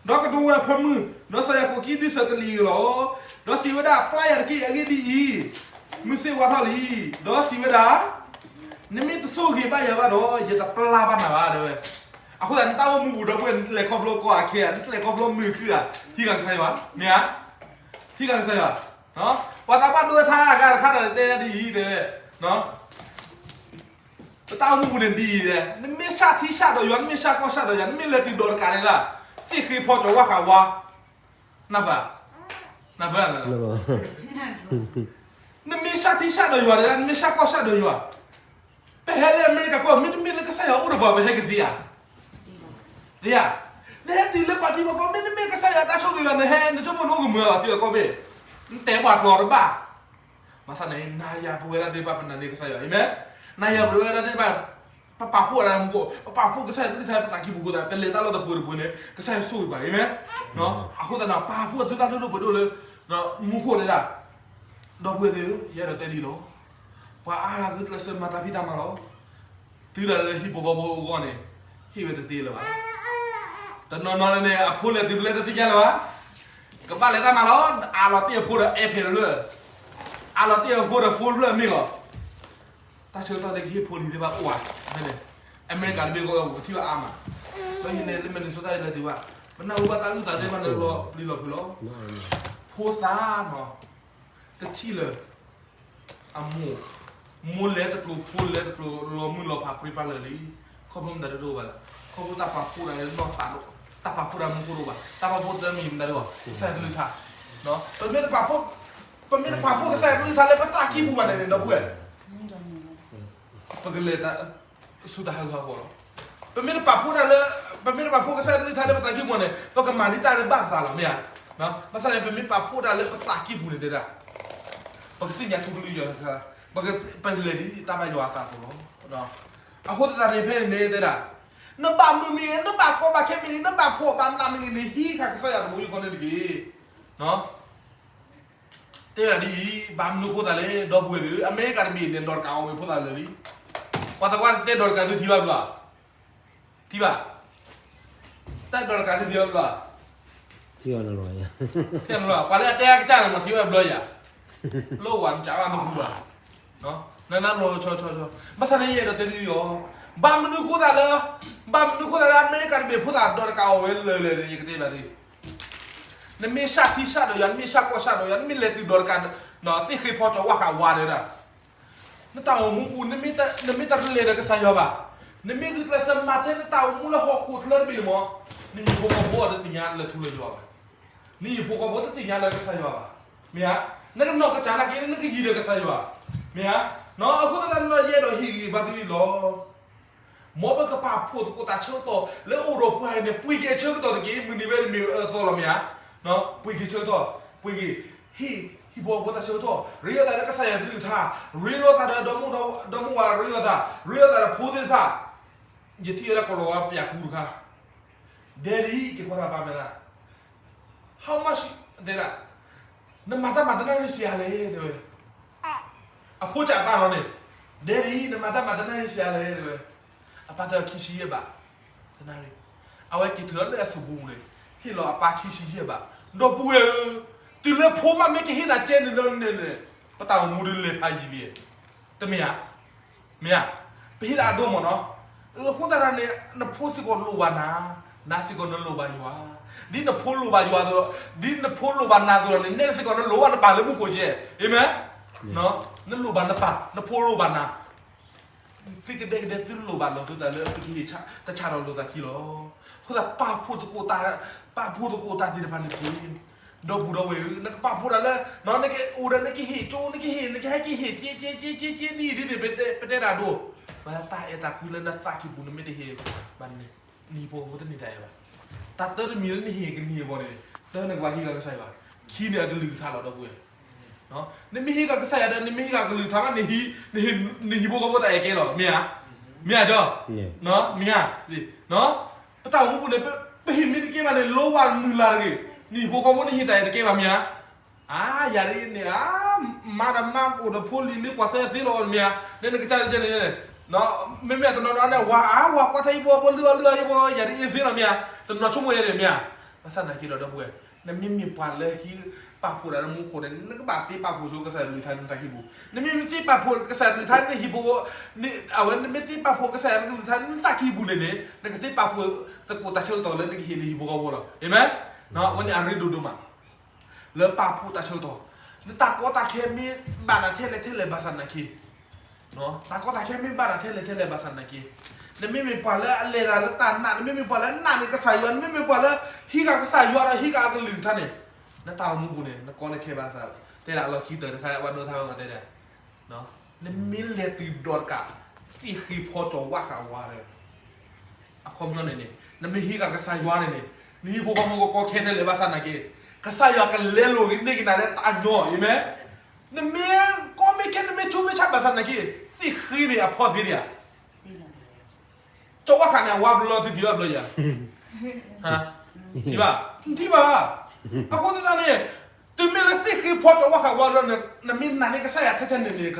ဒီးကဒိဝဲအဖၢမုၢ်, ဒီးစီၤယၤကိာ်ကံၣ်ဒုးစၢၤတလံၤလီၤ. ဒီးစံးဝဲဒၣ်, ပျၢ်ယၤတက့ၢ်, အဂ့ၢ်ဒ်အံၤ, မုၢ်ဆ့ၣ်ဝါထီၣ်လံ. ဒီးစံးဝဲဒၣ်, နမ့ၢ်တဆိၣ်ဂ့ၤဘၣ်ယၤဘၣ်ဒီး, ယတပျၢ်ဘၣ်နၤဘၣ် တဲဝဲ. အဃိသတး နတၢ်အိၣ်မူပူၤဒီပုၢ်ဝဲၢ် နတလဲၤခီဖျိကီၢ်အခဲဧါ, နတလဲၤခီဖျိမုာ်ခုၣ်ဧါ, ဟံးဃာ်ကစၢ်ယွၤ, မ့ၢ်ဧါ, ဟံးဃာ်ကစၢ်ယွၤ. ပှၤသးပှၢ်ဒိဝဲထါအဂၤတခါဒီး တဲဒ်အံၤ တဲဝဲ, ပတၢ်အိၣ်မူပူၤန့ၣ်ဒ်အံၤ, နမ့ၢ်ဆၣ်ထံဆၣ်ဒီးယွၤ, နမ့ၢ်ဆၣ်ကီၢ်ဆၣ်ဒီးယွၤ, နမ့ၢ်လဲၤတုၤဒီးတကးန့ၣ်လၢ သ့ၣ်ဃ့ဖီကၠီၤဝၣ်ဃးဝါ, နၢ်ပၢၢ်, နၢ်ပၢၢ်, နမ့ၢ်ဆၣ်ထံဆၣ်ဒီးယွၤန့ၣ်, နမ့ၢ်ဆၣ်ကီၢ်ဆၣ်ဒီးယွၤ, ပဟဲလၢအမဲရကၤကီၢ်, မ့တမ့ၢ်လၢကစၢ်ယွၤအိၣ်ဒီးပှၤ ပဟဲကသ့ဧါ, သ့ဧါ. နဟဲတုၤလၢပှၤထံပှၤကီၢ်, မ့တမ့ၢ်ကစၢ်ယွၤတၢ်ဆိၣ်ဂ့ၤဘၣ်, နဟဲနဆိကမိၣ်နအိၣ်ကမုာ်ဘၣ် ထံပှၤကီၢ်ဘ့ၣ်, နတဲပှၤကျိာ်တဘၣ်. ဘၣ်ဆၣ်န့ၣ် နၤယၤပဝဲဒၣ်သ့ၣ်တဖၣ် ပနာ်န့ၢ်ကစၢ်ယွၤ, အၤမ့ၣ်, နၤယၤပဝဲဒၣ်သ့ၣ်တဖၣ်, ပပာ်ဖှိၣ်ဒၣ်မူခိၣ်, ပပာ်ဖှိၣ်ကစၢ်ယွၤကလုၢ်ကထါလၢပသးကံၢ်ပူၤအဃိသတး ပလဲၤတၢ်လီၢ်တပူၤတပူၤန့ၣ် ကစၢ်ယွၤဆိၣ်ဂ့ၤဘၣ်, အၤမ့ၣ်. အဃိသတးန့ၣ် ပာ်ဖှိၣ်သုတၢ်ဒိၣ်ဒိၣ်ပှ့ၤဒိၣ်လၢ မူခိၣ်ဒဲဒၣ်, ဒီပုၢ်ဝဲၢ်သ့ၣ်ဧၢ, ယအဲၣ်ဒိးတဲဒ်အံၤလီၤ. ပှၤအါဂၤဂုာ်ကျဲးစၢးမၤတၢ်ဖံးတၢ်မၤလီၤ. တုၤဒၣ်လဲာ်လၢဟံၣ်ဖိဃီဖိအဂီၢ်န့ၣ် ဟ့ၣ်ဝဲတသ့လၢၤဘၣ်. တနီၤနီၤန့ၣ် အဖိလဲၤတုၤဖဲလဲၣ်တသ့ၣ်ညါလၢၤဘၣ်. ကဘၣ်လဲၤတၢ်မၤလီၤ, အးလီၤတ့ၢ်အဖိဒီး iPad တဖျၢၣ်, အးလီၤတ့ၢ်အဖိဒီး phone တဖျၢၣ်မ့ၢ်လီၤ. တၢ်ဆၢကတီၢ်လၢကဟ့ၣ်ဖိလံၤသ့ၣ်တဖၣ်အိၣ်ဧါ, ဖဲန့ၣ်, အမဲရကၤတဘ့ၣ်အဂီၢ် ပကထံၣ်ဘၣ်အါမး, ဒီးယန့ၣ်လၢ Minnesota ယလဲၤတုၤဘၣ်, ပနၢ်ဟူဘၣ်တၢ်အုၣ်သးသ့ၣ်တဖၣ်န့ၣ် လီၤပျံၤလီၤဖုးလီၤ. ဖိသၣ်နီၤ တထံၣ်လၢၤ အမိၢ်, မိၢ်လဲၤတကျိၤ ဖိလဲၤတကျိၤ လီၤမုၢ်လီၤဖးပြံပြါလၢာ်လံ. ခီဖျိမတၤဒ်တအိၣ်ဘၣ်လဲၣ်, ခီဖျိတၢ်ပာ်ဖှိၣ်တၢ်လၢနီၢ်သး, တၢ်ပာ်ဖှိၣ်တၢ်မူခိၣ်တအိၣ်ဘၣ်, တၢ်ပာ်ဖှိၣ်တၢ်မ့ၢ်မတၤဒ်အီၤ ကစၢ်ယွၤကလုၢ်ကထါ. ပမ့ၢ်တပာ်ဖှိၣ်, ပမ့ၢ်တပာ်ဖှိၣ်ကစၢ်ယွၤကလုၢ်ကထါလၢပသးကံၢ်ပူၤဘၣ်န့ၣ်န့ၣ် ဒီပုၢ်ဝဲၢ်, ပကလဲၤတၢ်ဆူတၢ်ဟးဂူာ်ဟးဂီၤလီၤ. ပမ့ၢ်တပာ်ဖှိၣ်တၢ်လၢ, ပမ့ၢ်တပာ်ဖှိၣ်ကစၢ်ယွၤကလုၢ်ကထါလၢပသးကံၢ်ပူၤန့ၣ် ပကမၤဒ်တၢ်လၢဘၣ်ပသးလီၤ မ့ၢ်ဧါ. ဘၣ်ဆၣ်န့ၣ် ပမ့ၢ်ပာ်ဖှိၣ်တၢ်လၢပသးကံၢ်ပူၤန့ၣ်တဲဒၣ်, ပကသ့ၣ်ညါထူကလုၢ်ယွၤ, ပက, ပလဲၤဒ်တၢ်ဘၣ်ယွၤအသးအသိးလီၤ. အဃိသတးန့ၣ် ဖဲန့ၣ်တဲဒၣ်, နဘၣ်မုာ်မ့ၢ်ဂ့ၤ, နဘၣ်ကီဘၣ်ခဲမ့ၢ်ဂ့ၤ, နဘၣ်ဖှီၣ်ဘၣ်နးမ့ၢ်ဂ့ၤန့ၣ် ဟံးဃာ်ကစၢ်ယွၤတဘိယူၢ်ဃီန့ၣ်တက့ၢ်. တဲဒၣ်ဒ်အံၤ, ဘၣ်မနုၤအဃိသတးလဲၣ် ဒီပုၢ်ဝဲၢ်သ့ၣ်ဧၢ, အမဲရကၤတဘ့ၣ်န့ၣ် ဒီးတကးအီၤဝဲဖိသၣ်လၢာ်လံ. ပှၤသးပှၢ်တဲဒီးတကးသုထံၣ်ဘၣ်ဘျီ, ထံၣ်ဘၣ်, တၢ်ဒီးတကးသုထံၣ်ဘၣ်ဘျီ, ထံၣ်ဘၣ်, ပှၤလၢအတဲအကစၢ်န့ၣ်မ့ၢ်ထံၣ်ဘၣ်ဘျီယၤ, လၢဝၤမ့ၢ်ကးဘၣ်မ့ၢ်ဃူဘၣ်, နနၢ်လီၤဆီဆီဆီ, ဘၣ်ဆၣ်န့ၣ်ယအဲၣ်ဒိးတဲဒ်အံၤ, ဘၣ်မနုၤအဃိသတးလၢ, ဘၣ်မနုၤအဃိသတးလၢ အမဲရကၤတဘ့ၣ်ဖိသၣ်ဒီးတကးအီၤဝဲလၢာ်လၢာ်န့ၣ် ယကတဲဘၣ်သု နမ့ၢ်ဆၣ်ထံဆၣ်ဒီးယွၤ, နမ့ၢ်ဆၣ်ကီၢ်ဆၣ်ဒီးယွၤ, နမ့ၢ်လဲၤတုၤဒီးတကး, သ့ၣ်ဃ့ဖီကၠီၤဝၣ်ဃးဝါဒဲဒၣ်, နတၢ်အိၣ်မူပူၤ နမ့ၢ်တရလဲၤဒီးကစၢ်ယွၤဘၣ်, နမ့ၢ်ဂုာ်ကျဲးစၢးမၤထဲနတၢ်အိၣ်မူလၢဟီၣ်ခိၣ်ချၢတဘ့ၣ်န့ၣ်မ့ၢ်, နဟံၣ်ဖိဃီဖိတသ့ၣ်ညါလၢထူလၢယွၤဘၣ်, နဟံၣ်ဖိဃီဖိတသ့ၣ်ညါလၢကစၢ်ယွၤဘၣ်, မ့ၢ်ဧါ, နကနီၢ်ကစၢ်နာ်က့ နကယံၤဒီးကစၢ်ယွၤ, မ့ၢ်ဧါ, အဃိသတးဒီးယအဲၣ်ဒိးဟ့ၣ်ဂံၢ်ဘါသုလီၤ. မ်ပကပာ်ဖှိၣ်သကိးတၢ်ဆၢကတီၢ်လၢအိၣ်ဒီးပှၤအံၤန့ၣ် ပှ့ၤက့ၤအဆၢကတီၢ်တက့ၢ်, မုၢ်နံၤဝဲတမ့ၢ်အသီလီၤ မ့ၢ်ဧါ, ပှ့ၤက့ၤဆၢကတီၢ်, ပှ့ၤက့ၤ, ဟ့ၣ်, ဟ့ၣ်ဖိဃီဖိတၢ်ဆၢကတီၢ်, ရ့လိာ်သးဒီးကစၢ်ယွၤကလုၢ်ကထါ, ရ့လိာ်သးဒီး ဒီမါဝၤရ့လိာ်သး, ရ့လိာ်သးဒီးဖိသ့ၣ်တဖၣ်, ယထံၣ်ဝဲဒၣ်ကီၤလၤဝါပယၢ်ကူတခါ, Daddy က့ၤကွၢ်တၢ်ဘၣ်မဲာ်သး How much တဲဒၣ်, နမၤတၢ်မၤတနၣ်ရံၣ်ဆံးအါလဲၣ် တဲဝဲ. အဖိစၢ်အပၢ်လီၤန့ၣ်, Daddy နမၤတၢ်မၤတနၣ်ရံၣ်ဆံးအါလဲၣ် တဲဝဲ. အပၢ်တဲအီၤ ခံဆံယဲၢ်ဘး တနၣ်ရံၣ်. အဝဲက့ၤထုးလၢအစိၢ်ပူၤန့ၣ်, ဟ့ၣ်လီၤအပၢ်ခံဆံယဲၢ်ဘး. ဒီပုၢ်ဝဲၢ်ဧၢ, တုၤလၢဖိမးမ့ၢ်ကဟ့ၣ်နၤကဲန့ၣ်ဒီးန့ၣ်န့ၣ်, ပတၢ်အိၣ်မူဒုးလဲၤဖးယံာ်လံ, တမ့ၢ်ဧါ. မ့ၢ်ဧါ. ပဟ့ၣ်ဒၣ်အဒိမ့ၢ်နီၤ. အဃိသတးန့ၣ် နဖိစ့ၢ်ကီးလိၣ်ဘၣ်နၤ, နၤစ့ၢ်ကီးနလိၣ်ဘၣ်ယွၤ. ဒ်နဖိလိၣ်ဘၣ်ယွၤအသိး, ဒ်နဖိလိၣ်ဘၣ်နၤအသိးန့ၣ် နဲနစ့ၢ်ကီးနလိၣ်ဘၣ်နပၢ်လၢမူခိၣ်ကဲ, အၤမ့ၣ်. နလိၣ်ဘၣ်နပၢ်, နဖိလိၣ်ဘၣ်နၤ. သုကဒဲကဒဲသုလိၣ်ဘၣ်လိာ်သုသးလၢသုကဟ့ၣ်တၢ်ဆၣ်ထီၣ်လိာ်သးခံလီၤ. အဃိသတးပာ်ဖှိၣ်သကိးတၢ်, ပာ်ဖှိၣ်သကိးတၢ်သ့ၣ်တဖၣ်န့ၣ်တက့ၢ်. ဒီပုၢ်ဒီဝဲၢ်ဧၢ, နကပာ်ဖှိၣ်တၢ်လၢ, နကအိၣ်ဒီးနကဟ့ၣ်ကၠိ, နကဟ့ၣ်, နကဟဲက့ၤဟ့ၣ်က့က့က့က့ဒ်အံၤဒ်န့ၣ် ပတဲတၢ်အဒိ, တၢ်အဲၣ်တၢ်ကွံလၢနသးကံၢ်ပူၤနမ့ၢ်တဟ့ၣ်ဘၣ်န့ၣ်, နဟံၣ်ဖိဃီဖိတန့ၢ်တၢ်အဲၣ်ဘၣ်. တၢ်တၢတမံၤလၢနဟ့ၣ်ကန့ၢ်အဂီၢ်န့ၣ်, တၢ်နကဘၣ်ဟ့ၣ်လီၤကစၢ်ယွၤ, ခံန့ၣ်အကလုၢ်ကထါလီၤ ဒီပုၢ်ဝဲၢ်. နမ့ၢ်ဟ့ၣ်က့ၤကစၢ်ယွၤဒီး နမ့ၢ်ဟ့ၣ်က့ၤကလုၢ်ကထါမး, နဟံၣ်ဖိဃီဖိတၢ်အဲၣ်ကဲလီၤ, မ့ၢ်ဧါ, မ့ၢ်ဧါကၠီ, မ့ၢ်ဧါ, ပတၢ်အိၣ်မူပူၤန့ၣ်, ပဟ့ၣ်မ့ၢ်တကဲဘၣ်န့ၣ် လိဝဲမုၢ်လၢ်တဂ့ၤ, နဟံၣ်ဖိဃီဖိနဟ့ၣ်တၢ်အဲၣ်တကဲဘၣ်မ့ၢ်ဧါ. အါ ယၤဒ်န့ၣ်ဧါ, မါဒီးမါအိၣ်ဒီးဖိလံၤလၢပှၤသၢသ့လီၤမ့ၢ်ဧါ, လၢနကစၢ်ဒ်န့ၣ်, မ့မ့ၢ်တနီၤနီၤန့ၣ် ဝၤအါ ဝၤကွၢ်ထဲဟံၣ်ဖိဃီဖိလုၢ်အီၣ်လုၢ်အီဟံၣ်ဖိဃီ ယၤဒ်အ့ၣ်သ့လီၤမ့ၢ်ဧါ, တနီၤဆိကမိၣ်ယၤဒ်မ့ၢ်ဧါ. ဘၣ်ဆၣ်သနာ်က့ဒီး ဒီပုၢ်ဝဲၢ်, နမ့မ့ၢ်ပှၤလၢဟံးပာ်ဖှိၣ်တၢ်လၢမူခိၣ်န့ၣ် နကဘၣ်သ့ပာ်ဖှိၣ်ဆိကစၢ်ယွၤကလုၢ်ကထါလၢနသးကံၢ်ပူၤ, နမ့မ့ၢ်သ့ပာ်ဖှိၣ်ကစၢ်ယွၤကလုၢ်ကထါလၢနဟံၣ်ဖိဃီ, အဝဲနမ့ၢ်သ့ပာ်ဖှိၣ်ကစၢ်ယွၤကလုၢ်ကထါလၢနသးကံၢ်ပူၤန့ၣ်န့ၣ် နကသ့ပာ်ဖှိၣ်သကိးတၢ်ဆၢကတီၢ်လၢနကဟ့ၣ်နဟံၣ်ဖိဃီဖိလီၤ. အၤမ့ၣ်. အဝဲန့ၣ်အရ့ဒိၣ်ဒိၣ်မး လၢပာ်ဖှိၣ်တၢ်ဆၢကတီၢ်, နတၢ်ကီတၢ်ခဲမ့ၢ်ဘၣ်နၤထဲလဲၣ်ထဲလဲၣ်ဘၣ်ဆၣ်သနာ်က့, တၢ်ကီတၢ်ခဲမ့ၢ်ဘၣ်နၤထဲလဲၣ်ထဲလဲၣ်ဘၣ်ဆၣ်သနာ်က့, နမ့မ့ၢ်ပှၤလၢအလဲၤတၢ်လၢတၢ်နာ်, နမ့မ့ၢ်ပှၤလၢနာ်န့ၢ်ကစၢ်ယွၤ, နမ့မ့ၢ်ပှၤလၢဟံးဃာ်ကစၢ်ယွၤဒီးဟံးဃာ်အကလုၢ်ကထါန့ၣ်, နတၢ်အိၣ်မူပူၤန့ၣ် နကီန့ၢ်ခဲဘၣ်ဆၣ်, တဲဒၣ်လီၢ်ခံတၢၢ်တခါ အဝဲဒိးထါဝဲတဲဒၣ် နမ့ၢ်လဲၤတုၤဒီးတကး သ့ၣ်ဃ့ဖီကၠီၤဝါဃာ်ဝါဒီး အခီပညီန့ၣ်န့ၣ် နမ့ၢ်ဟံးဃာ်ကစၢ်ယွၤန့ၣ်န့ၣ် နဟံၣ်ဖိဃီဖိကကီခဲထဲလဲၣ်ဘၣ်ဆၣ်သနာ်က့, ကစၢ်ယွၤကလဲလိာ်န့ၢ်က့ၤနၤလၢတၢ်ညီ, အၤမ့ၣ်. နမ့ၢ်ကီမ့ၢ်ခဲ နမ့ၢ်ဆူးမ့ၢ်ဆါဘၣ်ဆၣ်သနာ်က့, သ့ၣ်ဃ့န့ၣ်အဖီသ့ဒံးဧါ. ကၠီၤဝါဃာ်န့ၣ် အဝါဘျီလီၤ သုထံၣ်ဘၣ်ဘျီယၤ, ထံၣ်ဘၣ်, နထံၣ်ဘၣ်. အဃိသတးန့ၣ် တုၤမ့ၢ်လၢသ့ၣ်ဃ့ဖီကၠီၤဝါဃာ်ဝါဒီး နမ့ၢ်နာ်န့ၢ်ကစၢ်ယွၤထဲထဲန့ၣ်န့ၣ်,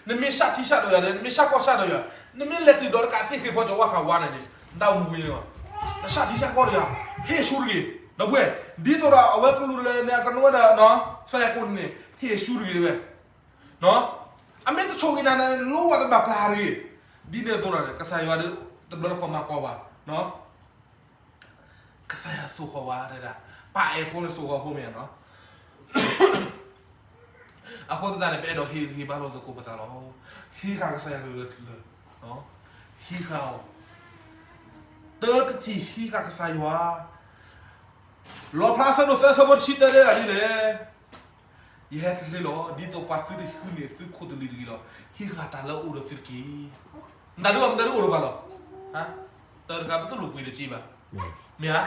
နမ့ၢ်ဆၣ်ထံဆၣ်ဒီးယွၤဒီး နမ့ၢ်ဆၣ်ကီၢ်ဆၣ်ဒီးယွၤ, နမ့ၢ်လဲၤတုၤဒီးတကးသ့ၣ်ဃ့ဖီကၠီၤဝါဃာ်ဝါန့ၣ်န့ၣ် နတၢ်အိၣ်မူပူၤန့ၣ် နဆၣ်ထံဆၣ်ကီၢ်ဒီးယွၤ, ဟ့ၣ်ဆူတဂ့ၤ, ဒီပုၢ်ဝဲၢ်, ဒ်သိးဒီးအဝဲကလူးလၢန့ၣ် အကနၣ်ဝဲဒၣ် ကစၢ်ယွၤကိးန့ၣ်န့ၣ် ဟ့ၣ်ဆူတဂ့ၤတဝဲ အမ့ၢ်တဆိၣ်ဂ့ၤနၤန့ၣ် လိဝဲတဘၣ်ပျၢ်တဂ့ၤ, ဒ်န့ၣ်အသိးန့ၣ် ကစၢ်ယွၤဒီး တဘျီတခီၣ်မၤကွၢ်ဘၣ် ကစၢ်ယွၤသိၣ်ဃီၤဝဲဒၣ်, ပၢ်အဲၣ်ဖိန့ၣ်သိၣ်ဃီၤဖိမ့ၢ်ဧါနီၤ. အဃိသတးန့ၣ် ပအဲၣ်ဒိးဟ့ၣ်ဂံၢ်ဟ့ၣ်ဘါလိာ်သကိးပသးလီၤ. ဟံးဃာ်ကစၢ်ယွၤကလုၢ်ကထါ, ဟံးဃာ်အီၤ, တၢတထံၣ်ဟံးဃာ်ကစၢ်ယွၤ, လီၣ်ဖျါအဆၢဒိၣ်သၢ အဆၢဖိတဆံတၢ တဲဒၣ်ဒ်လဲၣ်. ယဟဲတချုးလီၤ, ဒ်သိးပှၤသုတဟံးန့ၢ်သုခိၣ်သလုးတဂ့ၤလီၤ. ဟံးဃာ်တၢ်လၢအအိၣ်ဒီးသုတက့ၢ်. မတၤဒုး, မတၤဒုးအိၣ်ဒီးပှၤလီၤ. တၢ်တခါ ပတလိၣ်ပှ့ၤတက့ၢ်ဘၣ်. မ့ၢ်ဧါ.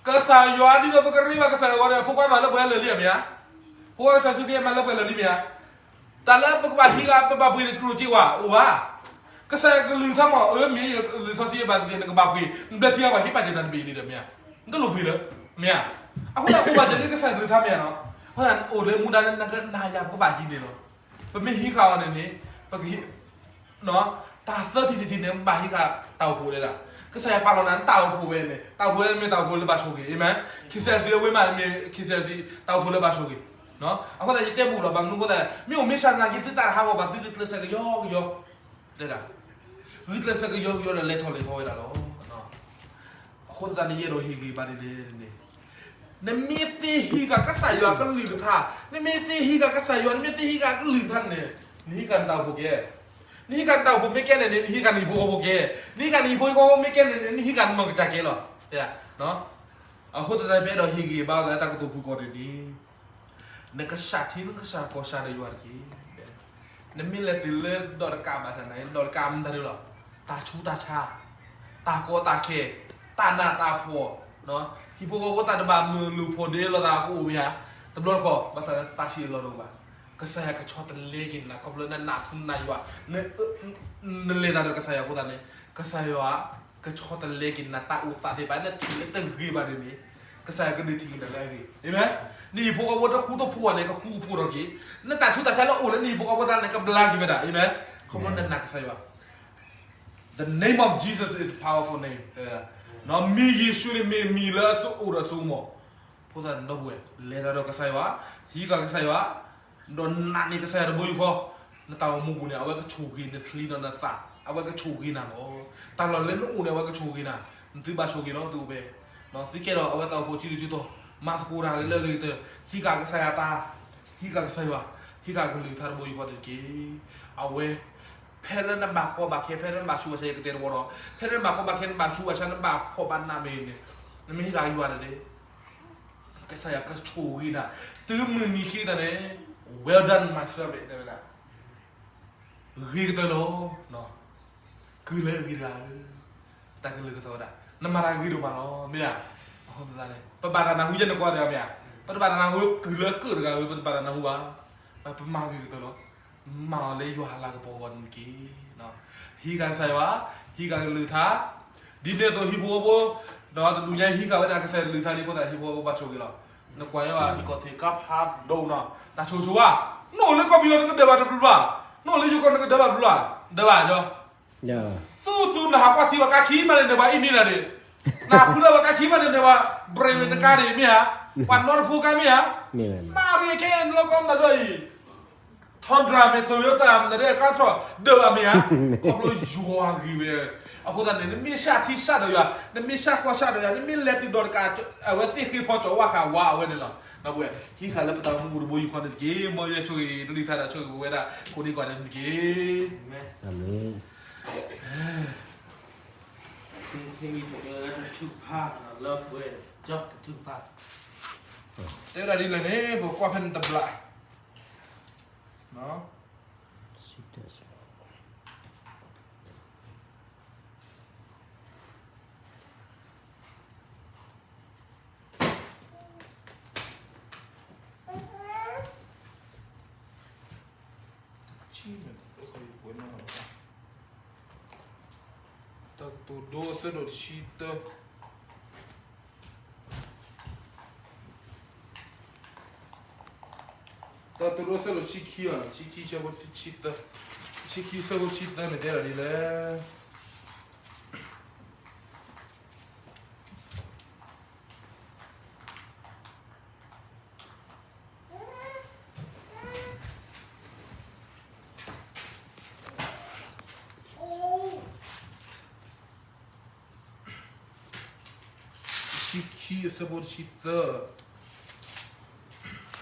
ကစၢ်ယွၤဒ်သိးပကရ့ဘၣ်ကစၢ်ယွၤဒီး ဖိခွါမၤလၢပှဲၤလၢာ်လံဧါ, မ့ၢ်ဧါ. ဖိခွါကစၢ်ယ့ၣ်ၡူးခရံာ်မၤလၢပှဲၤလၢာ်လံ မ့ၢ်ဧါ. တၢ်လၢပကဘၣ်ဟံးဂ့ၤ ပဘၣ်ပှ့ၤန့ၣ် တလိၣ်က့ၤဝဲအိၣ်ဘၣ်. ကစၢ်ယွၤကလုၢ်ကထါမ့ၢ် အၢ မ့ၢ်ယကလုၢ်စီဆှံဘၣ်သ့ၣ်သ့ၣ် နကဘၣ်ပှ့ၤ, နဘျၢထံအီၤဘၣ်ဟ့ၣ်ဘၣ်က့ၤနၤတဘ့ၣ်လံဒီး မ့ၢ်ဧါ. နတလိၣ်ပှ့ၤလၢ, မ့ၢ်ဧါ. အဃိသတး အိၣ်ဘၣ်စၢၤလၢကစၢ်ယွၤကလုၢ်ကထါ မ့ၢ်ဧါနီၤ. အဃိသတး အိၣ်လၢမူဒါလၢနကနၤယၤ ပကဘၣ်ဟံးန့ၢ်လီၤ. ပမ့ၢ်ဟံးဃာ်အီၤန့ၣ်န့ၣ်, ပကဟံး တၢ်သၢထံၣ်တထံၣ်န့ၣ် ဘၣ်ဟံးဃာ်တၢ်အိၣ်ဖှိၣ်ဒၣ်. ကစၢ်ယွၤပာ်လီၤနၤ နတၢ်အိၣ်ဖှိၣ်ဝဲန့ၣ်, တၢ်အိၣ်ဖှိၣ်ဝဲမ့ၢ်တၢ်အိၣ်ဖှိၣ်လၢဘၣ်ဆိၣ်ဂ့ၤ, အၤမ့ၣ်. ခံစဲးစံးဝဲမး မ့ၢ်ခံစဲးစံး တၢ်အိၣ်ဖှိၣ်လၢဘၣ်ဆိၣ်ဂ့ၤ. အဃိသတး ယတဲဘူးလီၤ ဘၣ်မနုၤအဃိသတး မ့ၢ်အိၣ်မ့ၢ်ဆါသနာ်က့ သုတၢ်တဟးဂီၤဘၣ် သုဂုာ်ကျဲးစၢးကယီကယီ, တဲဒၣ်, ဂုာ်ကျဲးစၢးကယီကယီဒီး လဲၤထီၣ်လဲၤထီဝဲဒၣ်လီၤ. အဃိသတးန့ၣ် ယအဲၣ်ဒိးဟ့ၣ်ဂံၢ်ဘါဒ်လဲၣ်န့ၣ်, နမ့ၢ်သ့ဟံးဃာ်ကစၢ်ယွၤကလုၢ်ကထါ, နမ့ၢ်သ့ဟံးဃာ်ကစၢ်ယွၤ, နမ့ၢ်သ့ဟံးဃာ်ကလုၢ်ကထါန့ၣ်, နဟံးဃာ်နတၢ်အိၣ်ဖှိၣ်ကဲ, နဟံးဃာ်နတၢ်အိၣ်ဖှိၣ်မ့ၢ်ကဲန့ၣ်န့ၣ် နဟံးဃာ်နဟံၣ်ဖိဃီဖိကဲ, နဟံးဃာ်နဟံၣ်ဖိဃီဖိမ့ၢ်ကဲန့ၣ်န့ၣ် နဟံးဃာ်နနီၢ်ကစၢ်ကဲလီၤ. အဃိသတး ပအဲၣ်ဒိးဟ့ၣ်ဂံၢ်ဘါသးလၢတၢ်ကတိၤဖုၣ်ကိာ်န့ၣ်န့ၣ် နကစၢ်ထံ နကစၢ်ကီၢ်စၢ်ဒီးယွၤတက့ၢ်. နမ့ၢ်လဲၤတုၤလၢဒီးတကးဘၣ်ဆၣ်န့ၣ် ဒီးတကးမတၤဒုးလီၤ. တၢ်ဆူးတၢ်ဆါ, တၢ်ကီတၢ်ခဲ, တၢ်နးတၢ်ဖှီၣ်, ဟံၣ်ဖိဃီဖိတၢ်တဘၣ်မုာ် လူၤဖိးဒ့လိာ်သးကအိၣ်မ့ၢ်ဧါ, တဘျီတခီၣ် ဘၣ်ဆၣ်သးဆံးအလီၢ်တအိၣ်ဘၣ်. ကစၢ်ယွၤကဆီတလဲက့ၤနၤ ခီဖျိလၢနနာ်ထူနနာ်ယွၤ, နလဲၤတၢ်ဒီးကစၢ်ယွၤအဃိသတးန့ၣ် ကစၢ်ယွၤ ကဆီတလဲက့ၤနၤတၢ်အိၣ်သးသ့ၣ်တဖၣ် နထံၣ်လၢတဂ့ၤဘၣ်န့ၣ်န့ၣ် ကစၢ်ယွၤကဒုးထံၣ်က့ၤနၤလၢအဂ့ၤ. အၤမ့ၣ်. နဟံၣ်ဖိဃီဖိတဃူတဖိးဘၣ်န့ၣ် ကဃူကဖိးထီၣ်က့ၤ, နတၢ်ဆူးတၢ်ဆါလၢအအိၣ်လၢနဟံၣ်ဖိဃီဖိတၢ်န့ၣ် ကဘျါက့ၤဝဲဒၣ်. အၤမ့ၣ်. ခီဖျိနနာ်ကစၢ်ယွၤ The name of Jesus is a powerful name. မ့ၢ်ယ့ၣ်ၡူးန့ၣ်မ့ၢ်မံၤလၢအအိၣ်ဒီးစိကမီၤ. အဃိသတးန့ၣ် ဒီပုၢ်ဝဲၢ် လဲၤတၢ်ဒီးကစၢ်ယွၤ, ဟံးဃာ်ကစၢ်ယွၤ, ဒီးနာ်န့ၢ်ကစၢ်ယွၤတဘိယူၢ်ဃီ, နတၢ်အိၣ်မူပူၤန့ၣ် အဝဲကဆိၣ်ဂ့ၤနချံဒီးနသး, အဝဲကဆိၣ်ဂ့ၤနၤလီၤ. တၢ်လီၢ်လၢနအိၣ်န့ၣ် အဝဲကဆိၣ်ဂ့ၤနၤ, နသုဘၣ်ဆိၣ်ဂ့ၤလီၤ သုအိၣ်ဖဲ, သုကဲဒီးအဝဲတၢ်အိၣ်ဖှိၣ်ဆံးဒုးဆံးတီၤ, မၤသကိးတၢ်ဂ့ၤလၢအဂ့ၤကတၢၢ်, ဟံးဃာ်ကစၢ်ယွၤတၢ်, ဟံးဃာ်ကစၢ်ယွၤ, ဟံးဃာ်ကလုၢ်ကထါတဘိယူၢ်ဃီတက့ၢ်. အဝဲ ဖဲလၢနဘၣ်ကီဘၣ်ခဲ, ဖဲလၢနဘၣ်ဆူးဘၣ်ဆါ ယကတဲတဝီဒီး, ဖဲလၢနဘၣ်ကီဘၣ်ခဲ နဘၣ်ဆူးဘၣ်ဆါ နဘၣ်ဖှီၣ်ဘၣ်နးမ့ၢ်န့ၣ်, နမ့ၢ်ဟံးဃာ်ယွၤန့ၣ်, ကစၢ်ယွၤကဆိၣ်ဂ့ၤနၤ, တုၤမုၢ်နံၤခံသးန့ၣ်, Well done, my servant, တဲဝဲဒၣ်, ဂ့ၤကတၢၢ်လီၤ. ကုၢ်လၢအဂ့ၤတဂၤဧၢ, တၢ်ကလုၢ်ကထါဝဲဒၣ်, နမၤတၢ်ဂ့ၤဒိၣ်မးလီၤ, မ့ၢ်ဧါ. အဃိသတးန့ၣ် ပဘၣ်တၢ်နၢ်ဟူယဲၢ်နကွၢ်သ့ၣ်ဧါ, မ့ၢ်ဧါ. ပတဘၣ်တၢ်နၢ်ဟူ ကုၢ်လၢအကၢၣ်တဂၤဧၢ, ပတဘၣ်တၢ်နၢ်ဟူဘၣ်, ပမၤဂ့ၤကတၢၢ်လီၤ. မၤအီၤလၢယွၤအလၤကပီၤအဂီၢ်န့ၣ်တက့ၢ်. ဟံးဃာ်ကစၢ်ယွၤ, ဟံးဃာ်ကလုၢ်ကထါ, ဒ်န့ၣ်အသိးဟံၣ်ဖိဃီဖိ, ဒီးတနံၤညါဟံးဃာ်ဝဲဒၣ်ကစၢ်ယွၤကလုၢ်ကထါလံအဃိသတး ဟံၣ်ဖိဃီဖိဘၣ်ဆိၣ်ဂ့ၤလီၤ. နကွၢ်ယဲဘၣ် ဟံၣ်ကီၢ်ထံးကါဖးဒိၣ်နီၤ တၢ်ဆိၣ်ဂ့ၤဆိၣ်ဝါ, နအိၣ်လၢကီၢ်ပယီၤနကဒၢးဘၣ်တဘျုးဘျီ, နအိၣ်လၢယိၤကီၢ်နကဒၢးဘၣ်တဘျုးဘျီ, ဒၢးဘၣ်ယီၤ, သူသူနဟးကွၢ်ထံဘၣ်ကါခံမးန့ၣ် နဘၣ်အံၤန့ၣ်နၤန့ၣ်, နဟးဖုးလၢဘၣ်ကါခံမးန့ၣ် နဘၣ် brake နကါန့ၣ်မ့ၢ်ဧါ, ပှၤနီတဖိကါမ့ၢ်ဧါ, မ့ၢ်မ့ၢ်ခဲလၢကီၢ်မတၤဒၢအံၤ Tundra မ့ၢ် Toyota မတၤဒၢကါထီၣ်ဒၢးဘၣ်မ့ၢ်ဧါ, ခီဖျိယွၤဂ့ၤဝဲ, အဃိသတးန့ၣ် နမ့ၢ်ဆၣ်ထံဆၣ်ဒီးယွၤ, နမ့ၢ်ဆၣ်ကီၢ်ဆၣ်ဒီးယွၤ, နမ့ၢ်လဲၤတုၤဒီးတကး အဝဲသ့ၣ်ဃ့ဖီကၠီဝါဃာ်ဝါအဝဲန့ၣ်လီၤ. ဒီပုၢ်ဝဲၢ် ဟံးဃာ်လၢပတၢ်အိၣ်မူပူၤတဘိယူၢ်ဃီန့ၣ်တက့ၢ်, မ်ယွၤဆိၣ်ဂ့ၤတၢ်လုၢ်ထါဒီးဆိၣ်ဂ့ၤပဝဲဒၣ် ကိးနံၤကိးနံၤန့ၣ်တက့ၢ်. အၤမ့ၣ်. တၢ်ထုကဖၣ်လၢပှဲၤဒီးကစၢ်တၢ်ထုကဖၣ်, တဲဒၣ်ဒ်လဲၣ်န့ၣ် ပကွၢ်ဖဲန့ၣ်တဘျီ တၢ်ကတိၤဒိအဆၢဒိၣ်တဆံတၢ, တၢ်ကတိၤဒိအဆၢဒိၣ်တဆံခံ, တဆံခံဆၢဖိတဆံတၢ, တဆံခံဆၢဖိတဆံတၢန့ၣ်တဲဒၣ်ဒ်လဲၣ်. တဆံခံအဆၢဖိတဆံသၢ, တ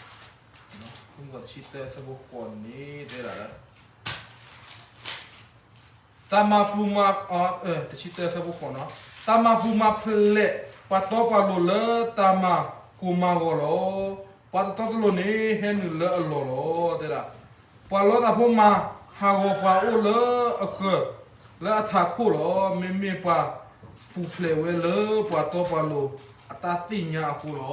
ဆံသၢအဆၢဖိဃိးန့ၣ် တဲဒၣ်လၢ တၢ်မၤပူၤမၤ, တဆံသၢအဆၢဖိဃိးနီၤ, တၢ်မၤပူၤမၤဖျဲး ပှၤတီပှၤလိၤလၢတၢ်မၤကိၢ်မၤဂီၤလီၤ. ပှၤတတီတလိၤန့ၣ် ဟဲနုာ်လၢအလီၢ်လီၤ တဲဒၣ်. ပှၤလီတၢ်ဖိမၤဟးဂီၤပှၤအိၣ်လၢအဃၢၤ လၢအထးခိၣ်လီၤ. မ့မ့ၢ်ပှၤပူၤဖျဲးဝဲလၢပှၤတီပှၤလိၤအတၢ်သ့ၣ်ညါအဃိလီၤ.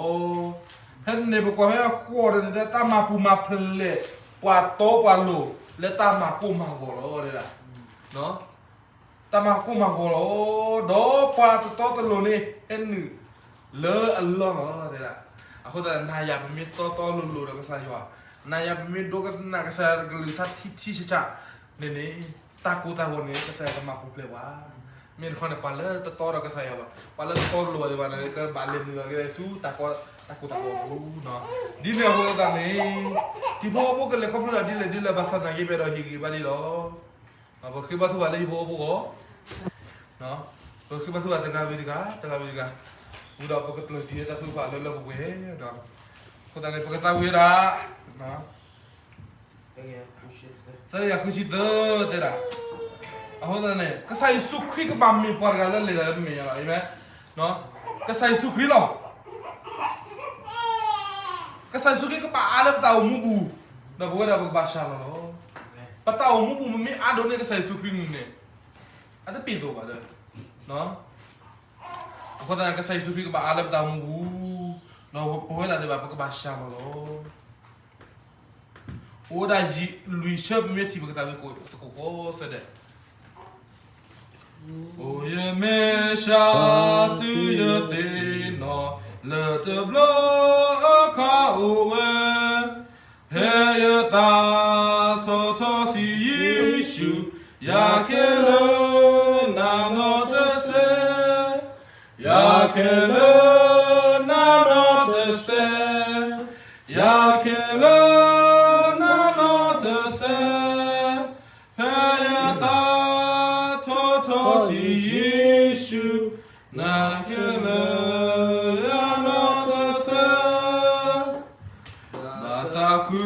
ဖဲန့ၣ်ပကွၢ်ဖဲအဃိဒီးန့ၣ် တၢ်မၤပူၤမၤဖျဲး ပှၤတီပှၤလိၤ လၢတၢ်မၤကိၢ်မၤဂီၤလီၤ တဲဒၣ်. တၢ်မၤကိၢ်မၤဂီၤလီၤ, ဒီးပှၤတတီတလိၤန့ၣ် ဟဲနုာ်လၢအလီၢ်လီၤ တဲဒၣ်. အဃိသတး နၤယၤပမ့ၢ်တီတီလိၤလိၤဒီးကစၢ်ယွၤ, နၤယၤပမ့ၢ်ဒိကနၣ်ကစၢ်ယွၤကလုၢ်ကထါထံထံဆးဆးန့ၣ်န့ၣ် တၢ်ကိၢ်တၢ်ဂီၤန့ၣ် ကစၢ်ယွၤကမၤပူၤဖျဲးပှၤ. မ့ၢ်တခီန့ၣ် ပှၤလၢတတီဒီးကစၢ်ယွၤဘၣ်, ပှၤလၢတတီလိၤဘၣ်ဒံးဘၣ်န့ၣ် ကဘၣ်လဲၤနုာ်လီၤက့ၤဆူတၢ်ကိၢ်တၢ်ဂီၤပူၤနီၤ. ဒ်န့ၣ်အဃိသတးန့ၣ် ဟံၣ်ဖိဃီဖိကလဲၤခီဖျိဒၣ်ဒ်လဲၣ်ဒ်လဲၣ် ဘၣ်ဆၣ်သနာ်က့ ပအဲၣ်ဒိးဟ့ၣ်ဂံၢ်ဘါဒံးလီၤ. ပဃ့ဘါထုကဖၣ်လၢဟံၣ်ဖိဃီဖိအဂီၢ်, ပဃ့ဘါထုကဖၣ်တဂၤဝံၤတဂၤ တဂၤဝံၤတဂၤ, ဝံၤဒီးပကကျၢၢ်တံၢ်လၢတၢ်ထုကဖၣ်လၢလၢပှဲၤပှဲၤဒီး, အဃိသတးန့ၣ် ပကသးဝံၣ်ဝဲဒၣ် သၢကယၤဃုဆံသၢ တဲဒၣ်. အဃိသတးန့ၣ် ကစၢ်ယ့ၣ်ၡူးခရံာ်ကဘၣ်မ့ၢ်ပှၤတဂၤလၢလဲၤတၢ်လၢမဲာ်ညါလီၤ. အၤမ့ၣ်. ကစၢ်ယ့ၣ်ၡူးခရံာ်လီၤ. ကစၢ်ယ့ၣ်ၡူးခရံာ်ကဘၣ်အါလၢပတၢ်အိၣ်မူပူၤ, ဒီးပဝဲဒၣ်ပကဘၣ်စှၤလီၤလီၤ. ပတၢ်အိၣ်မူပူၤ ပမ့ၢ်အါဒိၣ်န့ၢ်ကစၢ်ယ့ၣ်ၡူးခရံာ်န့ၣ်န့ၣ် အတပ့ၤသိးဘၣ်ဒီး, အဃိသတး ကစၢ်ယ့ၣ်ၡူးခရံာ်ကဘၣ်အါလၢပတၢ်အိၣ်မူပူၤ, ဒီးပဝဲဒၣ်သ့ၣ်တဖၣ် ပကဘၣ်စှၤလီၤလီၤ. အိၣ်ဝဲဒၣ်လွံၢ်ဆၢ ပမ့ၢ်ထံၣ်ပကတၢ်ဂ့ၢ်ခိၣ်သကိးကိးသဒဲး. အိၣ်ယမဲာ်ဆှးတုၤယသ့ၣ်နီၣ် လၢတဘျီအခါအိၣ်ဝဲ, ဖဲယသးထီၣ်ထီၣ်ဆံးယ့ၣ်ၡူး, ယၤခဲလၢာ်နၤနီၢ်တစဲး, ယၤခဲလၢာ်နၤနီၢ်တစဲး, ယၤခဲလၢာ်နၤနီၢ်တစဲး, ဖဲယသးထီၣ်ထီၣ်ဆံးယ့ၣ်ၡူး, နၤခဲလၢာ်ယၤနီၢ်တစဲး. ဘၣ်သးဃု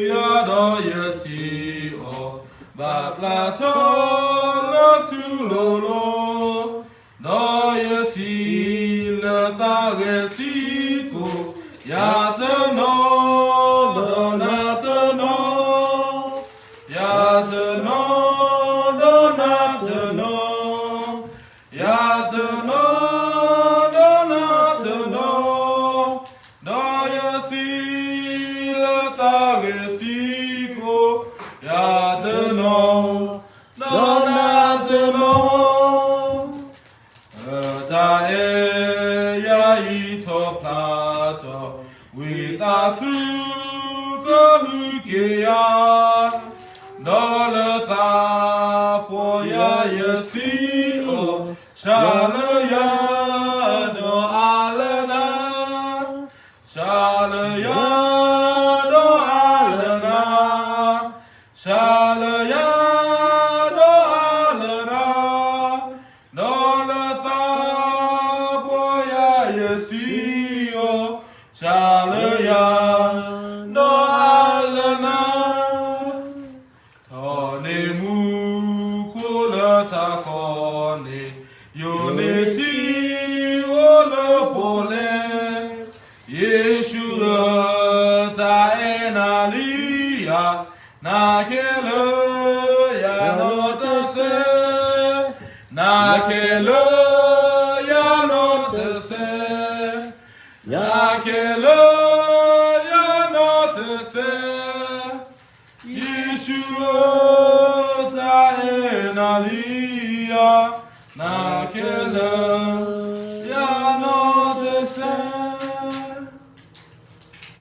ယၤဒီးယထံၣ်အီၤ, ဘၣ်ပျၢ်ထီၣ်လၢထူလိၤလိၤ, ဒီးယစံးလၢသးဂဲၤဆံးကိာ်, ယၤတနီၤဒီးနၤတနီၤ, ယၤတနီၤဒီးနၤတနီၤ, ယၤတနီၤဒီးနၤတနီၤ, ဒီးယစံး လၢသးဂဲၤဆံးကိာ်, ယၤတနီၤဒီးနၤတနီၤ, တၢ်အဲ ထီၣ်ဖျါထီၣ် ဝံသးစူၤကဟုကယာ်, ဒီးလၢသးပှီၢ်ယၤယစံးအီၤ, ဆှၢလၢယၤဒီးအါလၢနၤ, ဆှၢလၢယၤဒီးအါလၢနၤ, ဆှၢလၢယၤဒီးအါလၢနၤ, ဒီးလၢသးပှီၢ်ယၤယစံးအီၤ, ဆှၢလၢယၤဒီးအါလၢနၤ. ထီၣ်န့ၢ်မူခိၣ်လၢထးခီန့ၣ်, ယိာ်န့ၢ်ထံအိၣ်လၢပီၣ်လဲၣ်, ယ့ၣ်ၡူးဧၢ, တၢ်အဲၣ်နၤလံယၤ, နၤခဲလၢာ်ယၤနီတစဲး, နၤခဲလၢာ်ယၤနီတစဲး, နၤခဲလၢာ်ယၤနီတစဲး, ယ့ၣ်ၡူးဧၢ, တၢ်အဲၣ်နၤလံယၤ, နၤခဲလၢာ်